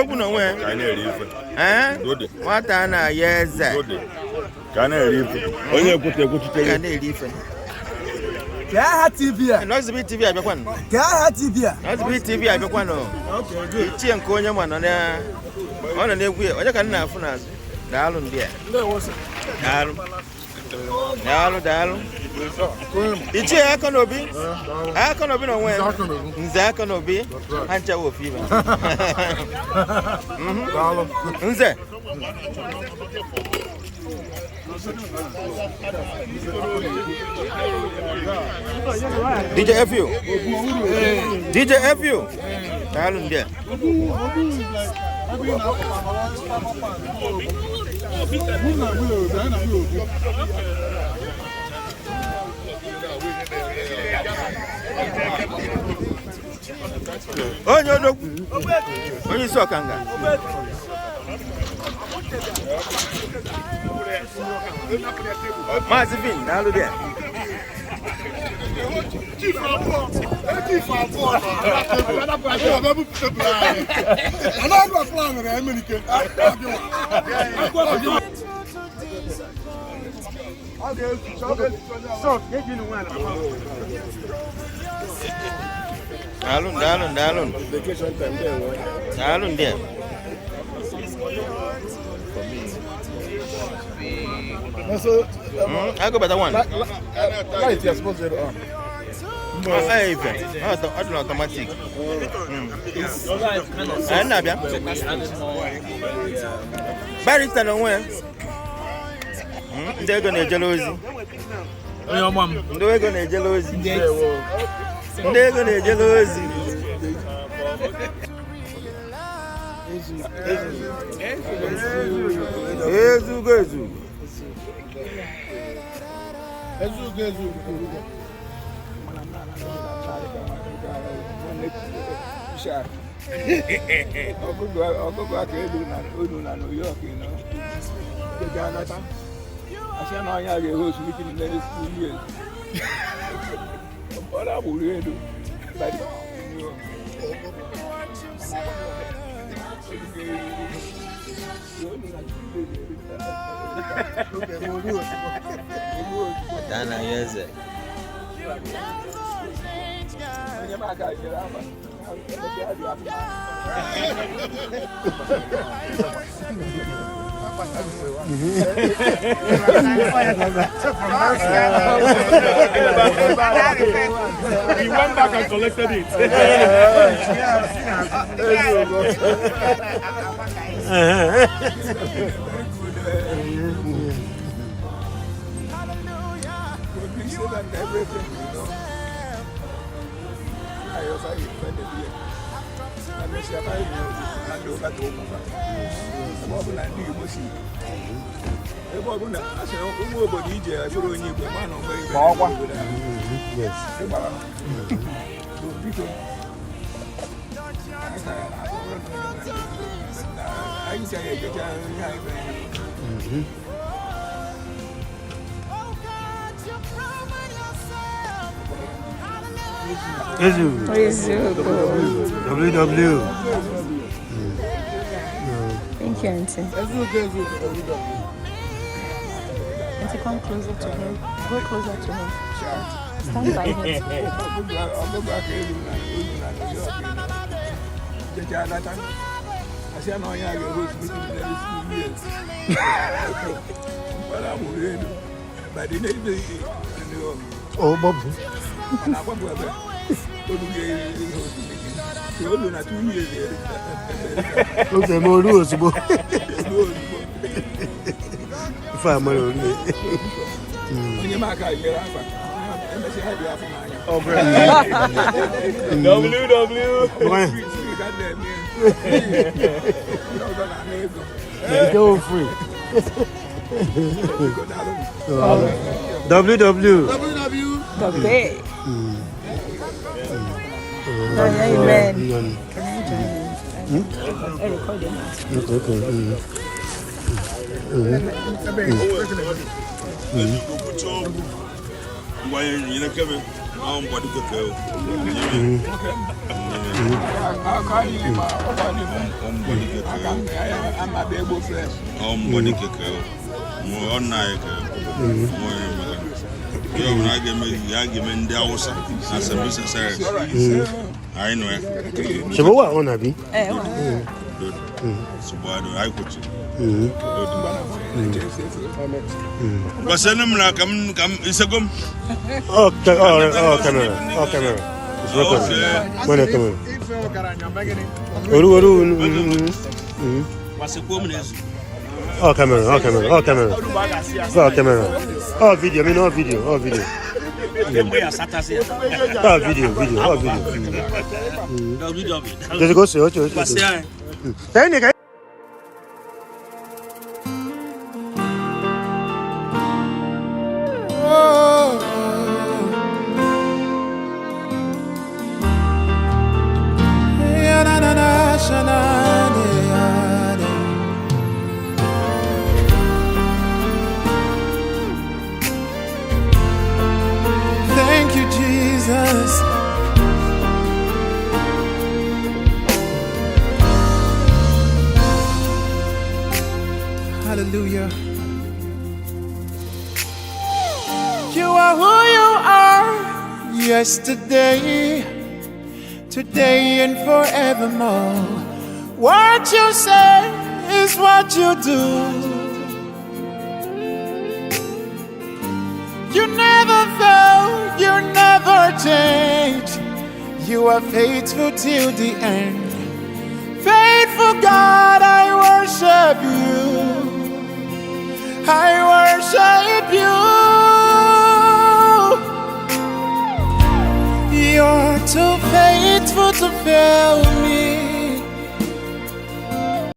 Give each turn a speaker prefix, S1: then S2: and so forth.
S1: Odogwu na onwe ya.
S2: Ka anyị na-eri ife.
S1: Ee?
S2: Udo dị.
S1: Nwata a na-ayọ eze.
S2: Udo dị. Ka a na-eri ife. Onye ekwute ekwuchitere.
S1: Ka na-eri ife.
S3: Kee aha TV a?
S1: Nọzibi TV abịakwanụ.
S3: Kee aha TV a?
S1: Nọzibi TV abịakwanụ. Ichie nke onye ma nọ na ọ nọ n'egwu ya. Onye ka m na-afụ n'azụ? Daalụ ndị a. Daalụ. Daalụ, daalụ. Ichie aka n'obi. Aka n'obi na onwe ya. Nze aka n'obi. Ha ncha wụ ofu ibe. Nze. DJ FU. DJ FU. Daalụ ndị a. Onye odogwu. Onye isi ọkanga. Maazị Vin, daalụ dị a. Daalụ, daalụ, daalụ. Daalụ ndị a. I go better one.
S4: Light, you're supposed to on.
S1: Oh, hey, ife. Ọ dị automatic. Anyị na-abịa. Barrister na onwe ya. Ndị ego na-ejele ozi. Ndị ego na-ejele ozi. Ndị ego na-ejele ozi. Ezugo ezugo.
S4: Ezugo ezugo.
S5: Ọgụgụ aka elu na olu na New York nọ. Jeje anata. Asị na onye a ga-ehost meeting in the next 2 years. Ọ na-agbụrụ elu. By the New York.
S1: Nwata na-ayọ eze.
S5: Onye m aka jere ama. Emesịa bịa afụ.
S2: He went back and collected it.
S5: Progressive and everything. I also defended here. And we shall hand over to Omufa. Ebe ọ bụla ndị Igbo si, ebe ọ bụla a sị ụmụ obodo ije bụrụ onye Igbo ma na onwe ibe obodo ahụ. Ịgbara. So, biko, anyị ka na-akpọ na anyị si anyị ejecha ihe anyị mere.
S6: Ezugo.
S7: Ezugo.
S6: WW.
S7: Thank you, Auntie.
S4: Ezugo ezugo.
S7: Auntie, come closer to him. Go closer to him. Stand by him.
S5: Ọgụgụ aka elu na olu na New York nọ. Jeje anata. Asị na onye a ga-ehost meeting in the next 2 years. Mkpara agbụrụ elu. By the next day, New York.
S6: Oh, Bob.
S5: Ọ na-agbapụ ebe olu ga-ehost meeting. So olu na 2 years
S6: Okay, mo olu ozugbo.
S5: elu ozugbo.
S6: Ife a mara olu.
S5: Onye m aka jere afa. Emesịa bịa afụ n'anya.
S2: WW.
S5: Free ka m na-eme. Ndị ọzọ na-ana ego.
S6: Nke o free.
S5: Biko, daalụ m.
S6: WW.
S4: WW.
S7: Okay. Amen. Can I join you? I recording.
S6: Okay.
S2: Ngwa nyere kebe.
S6: Ṣebí ó wà on àbí? Oh, oh, camera. Oh, camera. It's recording. One camera. Oru, oru. Oh, camera. Oh, camera. Oh, camera. Oh, camera. Oh, video. I mean, oh, video. Oh, video. Oh, video, video. Oh, video. Just go see. Okay.
S8: Thank you, Jesus. Hallelujah. You are who you are yesterday, today, and forevermore. What you say is what you do. You never fail, you never change. You are faithful till the end. Faithful God, I worship you. I worship you. You're too faithful to fail me.